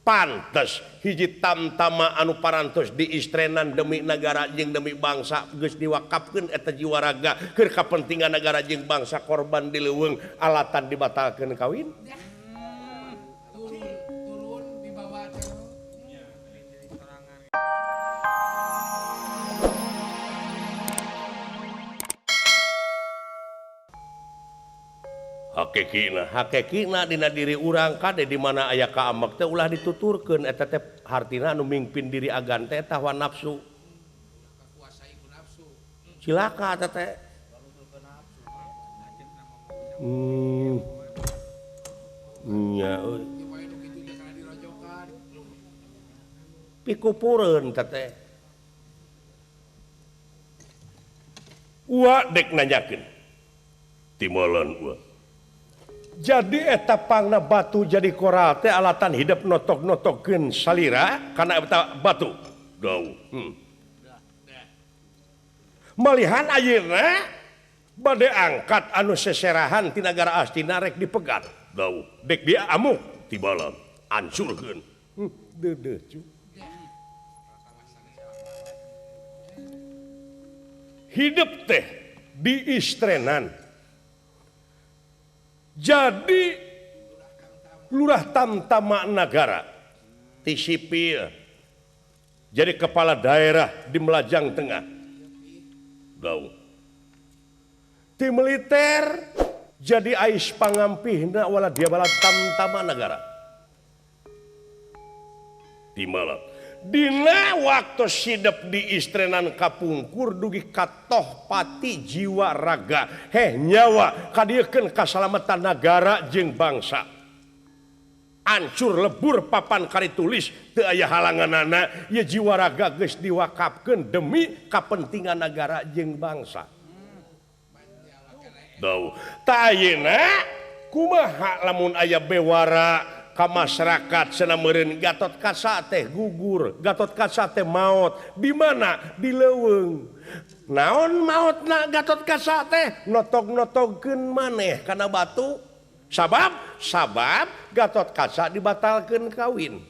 Pantes hiji tamtama anu parantos diistrenan demi negara jeung demi bangsa geus diwakafkeun eta jiwa raga keur kapentingan negara jeung bangsa korban di leuweung alatan dibatalkeun kawin. Turun dibawa Hakekina hakekina dina diri urang kade di mana aya kaamek teh ulah dituturkeun eta teh hartina anu mingpin diri agan teh eta hawa nafsu. Cilaka eta teh. Nya euy. Pikupureun eta teh. Ua dek nanyakeun. Timolan ua. Jadi eta pangna batu jadi koral teh alatan hidup notok-notokeun salira kana eta batu. Dau. Malihan ayeuna bade angkat anu seserahan ti nagara Astina rek dipegat. Dau. Dek dia amuk tibalan ansurkeun. Deudeuh cu. Hidup teh diistrenan. Jadi lurah tamtama nagara ti sipil jadi kepala daerah di Melajang Tengah. Dau. Ti militer jadi ais pangampihna wala dia bala tamtama nagara. Di malam dina waktu sidep diistrenan kapungkur dugi katoh pati jiwa raga heh nyawa kadiekeun kasalamatan nagara jeung bangsa. Ancur lebur papan kari tulis teu aya halanganana ieu jiwa raga geus diwakafkeun demi kapentingan nagara jeung bangsa. Dau. Ta ayeuna kumaha lamun aya bewara ka masyarakat cenah meureun Gatot Kaca teh gugur, Gatot Kaca teh maot. Di mana? Di leuweung. Naon maotna Gatot Kaca teh? Notok-notogkeun maneh kana batu. Sabab sabab Gatot Kaca dibatalkeun kawin.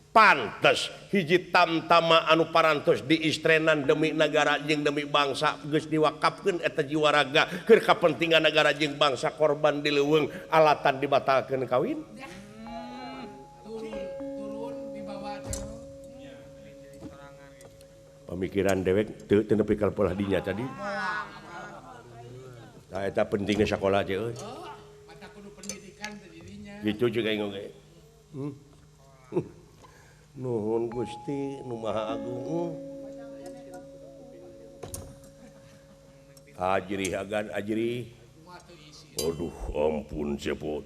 Pantes hiji tamtama anu parantos diistrenan demi nagara jeung demi bangsa geus diwakafkeun eta jiwa raga keur kapentingan nagara jeung bangsa korban di leuweung alatan dibatalkeun kawin. Pemikiran dewek teu nepi ka polah dinya tadi. Tah eta pentingna sakola teh euy. Mata kudu pendidikan teh dirinya. Kitu juga oge. Nuhun Gusti nu Maha Agung. Ajrih agan ajrih. Aduh ampun cepot.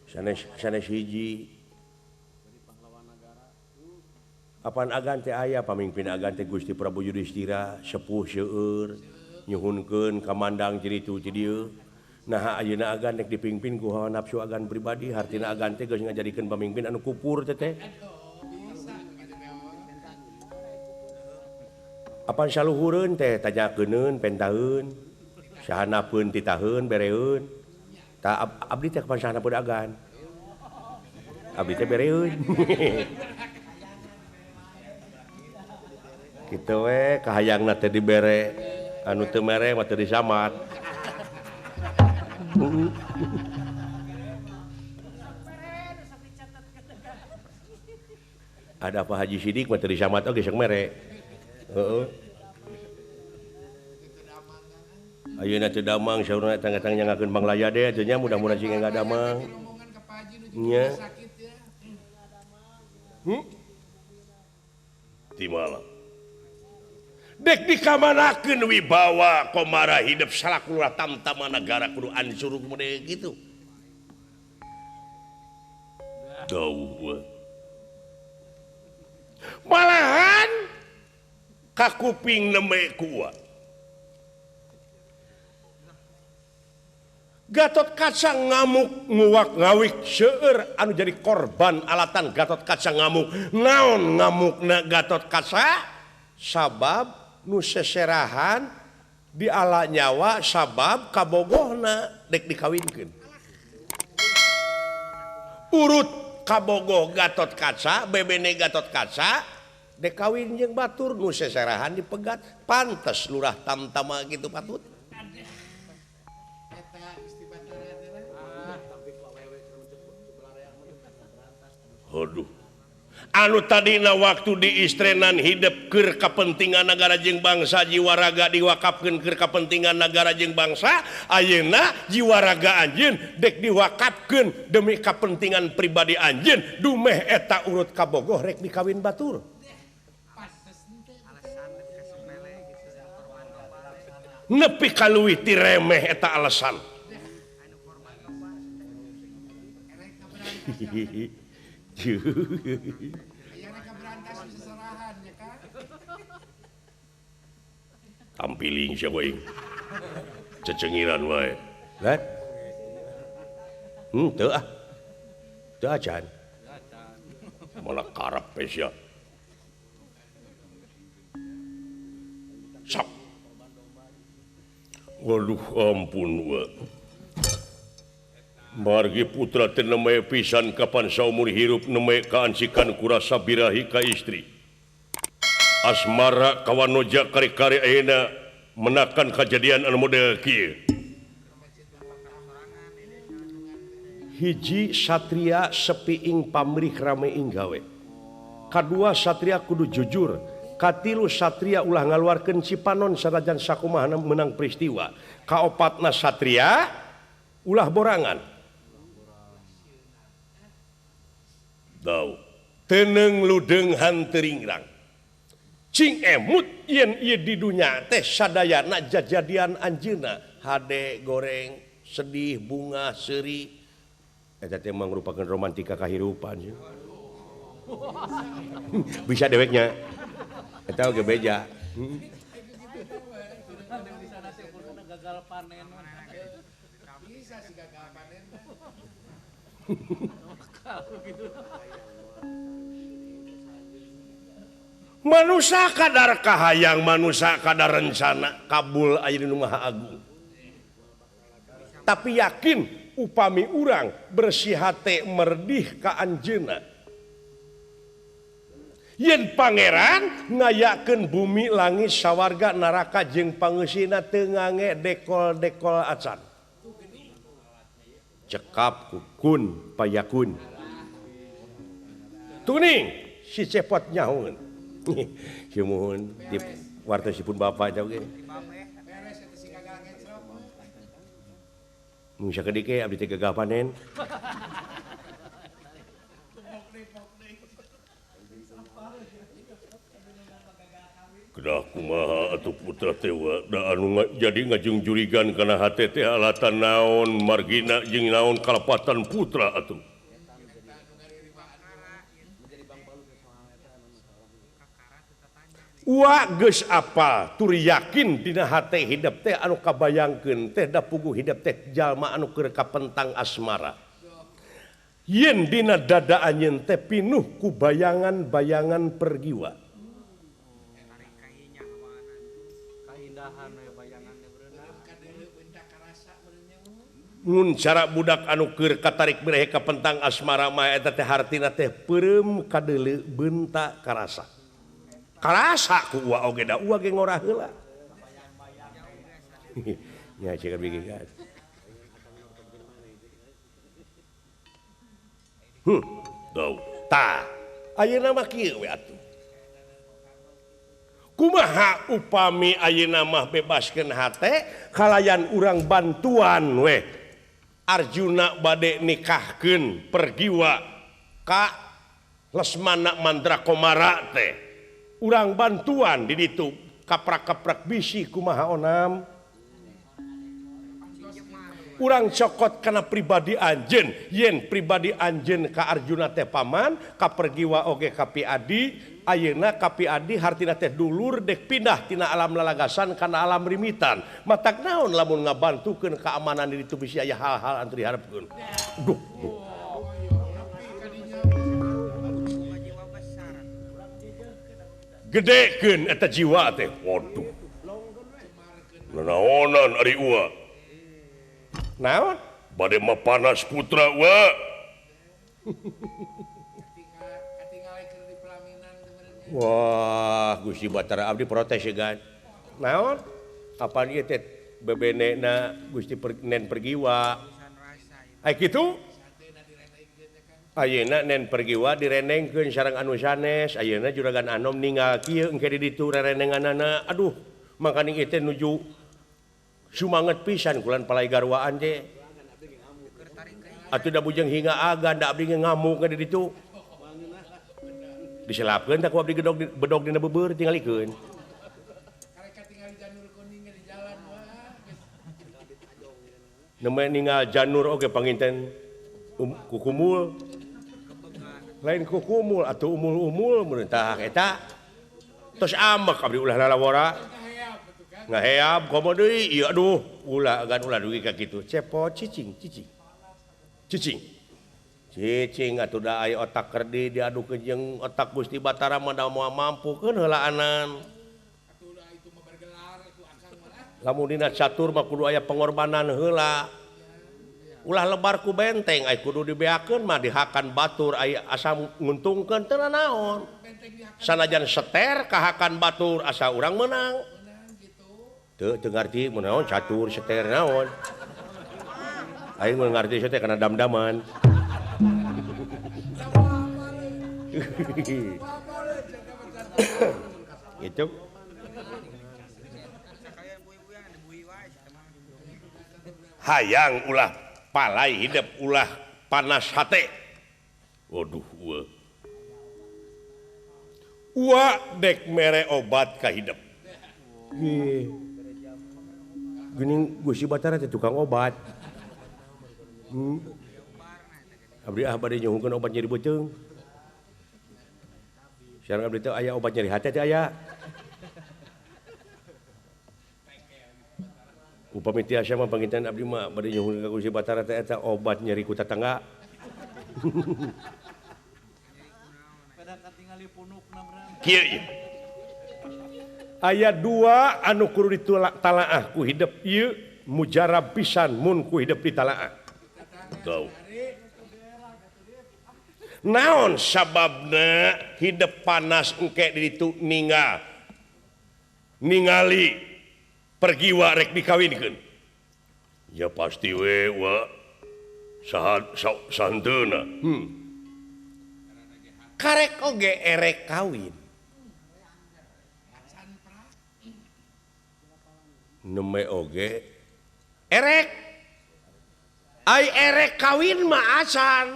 Sanes sanes hiji. Apan agan teh aya pamimpin agan teh Gusti Prabu Yudhistira sepuh seueur nyuhunkeun ka mandang ciritu ti dieu. Naha ayeuna agan rek dipingpin ku hawa nafsu agan pribadi hartina agan teh geus ngajadikeun pamimpin anu kupur teh teh. Apan saluhureun teh tanyakeun pentaheun sahanapeun titaheun bereun. Tah abdi teh kapan sahanapeun agan. Abdi teh bereun. Kitu we kahayangna teh dibere anu teu mere mah teu disamat. Ada Pak Haji Sidik mah teu disamat oge sok mere. Heeh. Ayeuna teu damang saurna tang-tang nyangakeun Banglaya deh atuh nya mudah-mudahan sing enggak damang. Nya. Timalah. Dek dikamanakeun wibawa komara hidup salaku lurah tamtama nagara kudu ansur kumaha gitu. Dawuh. Malahan kakuping neme kuat. Gatot Kaca ngamuk nguak ngawik seueur anu jadi korban alatan Gatot Kaca ngamuk. Naon ngamukna Gatot Kaca? Sabab nu seserahan di ala nyawa sabab kabogohna dek dikawinkeun. Urut kabogoh Gatot Kaca, bebene Gatot Kaca, dek kawin jeung batur nu seserahan dipegat, pantes lurah tamtama gitu patut. Aduh. Anu tadina waktu diistrenan hidep keur kapentingan nagara jeung bangsa, jiwa raga diwakafkeun keur kapentingan nagara jeung bangsa, ayeuna jiwa raga anjeun dek diwakafkeun demi kapentingan pribadi anjeun, dumeh eta urut kabogoh rek dikawin batur. Nepi ka leuwih ti remeh eta alasan. Tampiling siapa yang cecengiran wae. Kan? Teu ah. Teu acan. Malah karep sia. Sok. Waduh ampun wa. Margi putra teh nembe pisan kapan saumur hirup nembe kaancikan kurasa birahi ka istri. Asmara kawanoja kari-kari ayeuna menakan kejadian anu model kieu. Hiji satria sepi ing pamrih rame ing gawe. Kadua satria kudu jujur. Katilu satria ulah ngaluarkeun cipanon sanajan sakumaha menang peristiwa. Kaopatna satria ulah borangan. Dau teneng ludeng hanteringrang. Cing emut yen ieu di dunya teh sadayana jajadian anjeunna hade goreng sedih bunga seuri eta teh mangrupakeun romantika kahirupan nya. Bisa deweknya eta oge beja. Manusia kadar kahayang, manusia kadar rencana kabul aya di nu Maha Agung. Tapi yakin upami urang bersih hate merdih ka anjeunna. Yen pangeran ngayakeun bumi langit sawarga neraka jeung pangeusina teu ngange dekol-dekol acan. Cekap kukun payakun. Tuning si cepot nyahoeun. Simuhun di wartosipun bapak jauh ge. Mun sakedik ge abdi teh gagal panen. Kedah kumaha atuh putra teh da anu jadi ngajungjurigan kana hate teh alatan naon margina jeung naon kalepatan putra atuh. Wa geus apal tur yakin dina hate hidep teh anu kabayangkeun teh da puguh hidep teh jalma anu keur kapentang asmara. Yen dina dada anjeun teh pinuh ku bayangan-bayangan pergiwa. Mun cara budak anu keur katarik birehe kapentang asmara mah eta teh hartina teh peureum kadeuleu beunta karasa. Karasa ku uwa oge da uwa ge ngorah heula. Nya ceuk bieu kan. Dau. Tah, ayeuna mah kieu we atuh. Kumaha upami ayeuna mah bebaskeun hate kalayan urang bantuan we. Arjuna bade nikahkeun pergiwa ka Lesmana Mandrakomara teh. Urang bantuan di ditu kaprak-kaprak bisi kumaha onam. Urang cokot kana pribadi anjeun, yen pribadi anjeun ka Arjuna teh paman, ka pergiwa oge ka Pi Adi, ayeuna ka Pi Adi hartina teh dulur dek pindah tina alam lalagasan kana alam rimitan. Matak naon lamun ngabantukeun keamanan di ditu bisi aya hal-hal anu diharepkeun. Duh. Duh. Gedekeun eta jiwa teh. Waduh. Nanaonan ari uwa. Naon? Bade mah panas putra uwa. Wah, Gusti Batara abdi protes ya kan. Naon? Apaan ieu teh bebenena Gusti Nen Pergiwa. Ai kitu? Ayeuna Nen Pergiwa direnengkeun sareng anu sanes, ayeuna Juragan Anom ninggal kieu engke di ditu rerenenganana. Aduh, mangkaning ieu teh nuju sumanget pisan kulan palai garwaan teh. Atuh da bujeng hingga agan da abdi ngamuk di ditu. Diselapkeun tah ku abdi gedog bedog dina beubeur tingalikeun. Nembe ninggal janur oge panginten kukumul. Lain kukumul atuh umul-umul mun tah eta. Tos amek abdi ulah lalawora. Ngaheab komo deui ieu aduh ulah agan ulah dugi ka kitu. Cepot cicing cicing. Cicing. Cicing atuh da aya otak kerdi diadukeun jeung otak Gusti Batara mah da moal mampukeun heulaanan. Lamun dina catur mah kudu aya pengorbanan heula. Ulah lebar ku benteng ai kudu dibeakeun mah dihakan batur ai asa nguntungkeun teu naon. Sanajan seter kahakan batur asa urang meunang. Teu teu ngarti mun naon catur seter naon. Aing mun ngarti teh kana dam-daman. Gitu. Hayang ulah palai hidup ulah panas hate. Waduh ua. Ua dek mere obat ka hidup. Geuning Gusti Batara teh tukang obat. Abdi ah bade nyuhunkeun obat nyeri beuteung. Sareng abdi teh aya obat nyeri hate teh aya. Upami tiasa mah panginten abdi mah bade nyuhunkeun ka Gusti Batara teh eta obat nyeri ku tatangga. Kieu ieu. Aya dua anu kudu ditalaah ku hidep ieu mujarab pisan mun ku hidep ditalaah. Tuh. Naon sababna hidep panas engke di ditu ninggal ningali Pergiwa rek dikawinkeun. Ya pasti we wa saha santeuna. Karek oge erek kawin. Neme oge erek. Ai erek kawin mah acan.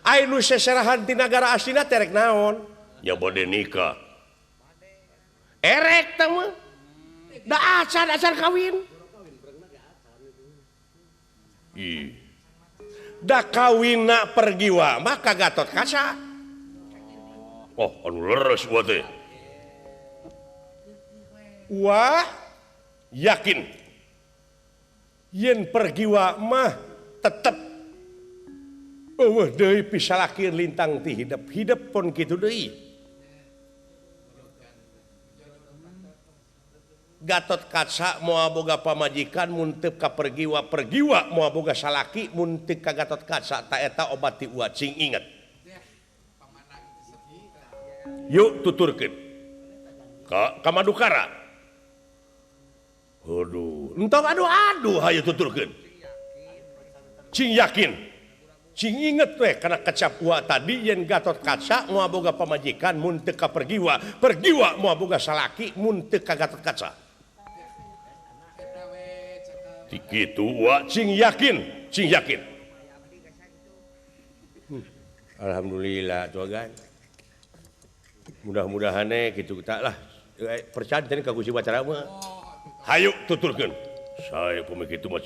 Ai nu seserahan ti nagara aslina teh rek naon? Ya bade nikah. Erek teh mah. Da acan acan kawin. Ih. Da kawinna Pergiwa mah ka Gatot Kaca. Oh, anu leres wa teh. Wah, yakin yen Pergiwa mah tetep eueuh deui pisalaki lintang ti hidep. Hidep pun kitu deui. Gatot Kaca moal boga pamajikan mun teu ka Pergiwa, Pergiwa moal boga salaki mun teu ka Gatot Kaca. Ta eta obat ti uwa cing inget. Yuk tuturkeun ka Madukara. Aduh, entong aduh aduh hayu tuturkeun. Cing yakin. Cing inget we kana kecap uwa tadi yen Gatot Kaca moal boga pamajikan mun teu ka Pergiwa, Pergiwa moal boga salaki mun teu ka Gatot Kaca. Kitu wa cing yakin, cing yakin. Alhamdulillah tuh kan. Mudah-mudahan kitu tak lah. Percaya ka Gusti Batara mah. Hayu tuturkeun. Sae pami kitu mah.